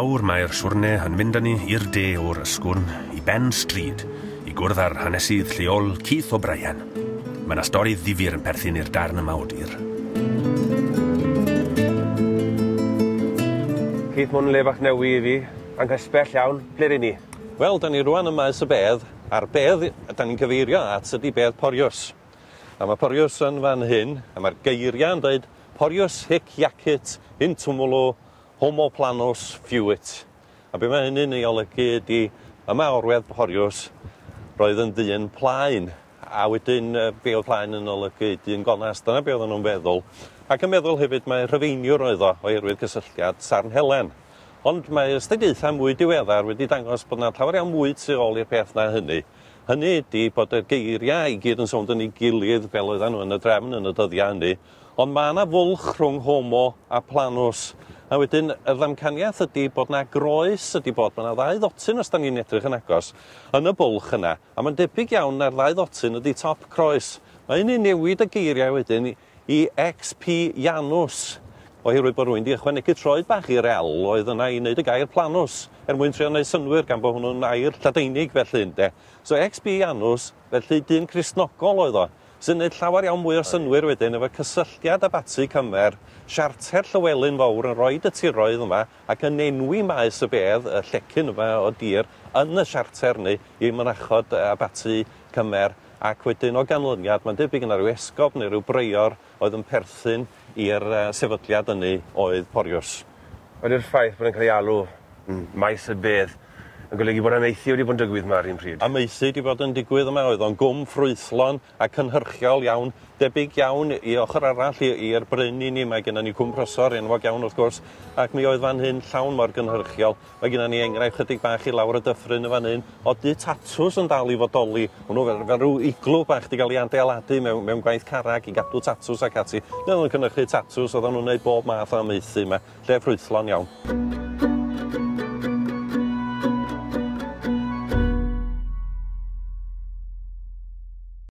Nawr mae'r siwrne yn mynd â ni i'r de o'r Ysgwrn, i ben stryd, i gwrdd â'r hanesydd lleol Keith O'Brien. Mae 'na stori ddifyr yn perthyn i'r darn yma o dir. Keith, ma' hwn yn le bach newi i fi, anghysbell iawn. Ble 'ryn ni? Wel, 'dan ni rŵan ym Maes y Bedd, a'r bedd 'dan ni'n cyfeirio at ydi bedd Poriws. A ma' Poriws yn fan hyn, a ma'r geiria' yn deud Poriws hic iacit in tumulo Homo planus fuit. A be mae hynny'n ei olygu ydi, yma orwedd Poriws, roedd yn ddyn plaen, a wedyn be oedd plaen yn olygu? Dyn gonest, dyna be oedden nhw'n feddwl. Ac yn meddwl hefyd mae Rhyfeiniwr oedd o, oherwydd cysylltiad Sarn Helen. Ond mae astudiaethau mwy diweddar wedi dangos bod 'na llawer iawn mwy tu ôl i'r peth na hynny. Hynny ydi bod y geiriau i gyd yn sownd yn ei gilydd fel oedden nhw yn y drefn yn y dyddiau hynny, Ond mae 'na fwlch rhwng homo a planus. A wedyn y ddamcaniaeth ydi bod 'na groes ydi bod, ma' 'na ddau ddotyn os 'dan ni'n edrych yn agos yn y bwlch yna, a ma'n debyg iawn na'r ddau ddotyn ydi top croes. Mae hynny'n newid y geiriau wedyn i XP Janus, oherwydd bod rwy'n 'di ychwanegu troed bach i'r L oedd yna i wneud y gair planus, er mwyn trio neud synnwyr gan bo' hwnnw'n air Lladeinig felly ynde. So XP Janus, felly dyn Cristnogol oedd o. Sy'n neud llawer iawn mwy o synnwyr wedyn efo cysylltiad Abaty Cymer, Siarter Llywelyn Fawr yn roid y tiroedd yma ac yn enwi Maes y Bedd, y llecyn yma o dir, yn y siarter 'ny i mynachod Abaty Cymer ac wedyn o ganlyniad mae'n debyg yna ryw esgob neu ryw breior oedd yn perthyn i'r sefydliad ynny oedd Poriws. Ydy'r ffaith bod e'n cael ei alw yn Maes y Bedd yn golygu bod amaethu wedi bod yn digwydd 'ma ar un pryd? Amaethu 'di bod yn digwydd yma, oedd o'n gwm ffrwythlon a cynhyrchiol iawn, debyg iawn i ochr arall i'r bryn i ni, mae gennon ni Cwm Prysor enwog iawn wrth gwrs, ac mi oedd fan hyn llawn mor gynhyrchiol. Mae gennon ni enghraifft chydig bach i lawr y dyffryn yn fan hyn o dŷ tatws yn dal i fodoli, hwnnw fel, fel rhyw iglw bach 'di gael ei adeiladu mewn, mewn gwaith carreg i gadw tatws ac ati. Nid oedden nhw'n cynhyrchu tatws, oedden nhw'n gwneud bob math o amaethu yma, lle ffrwythlon iawn.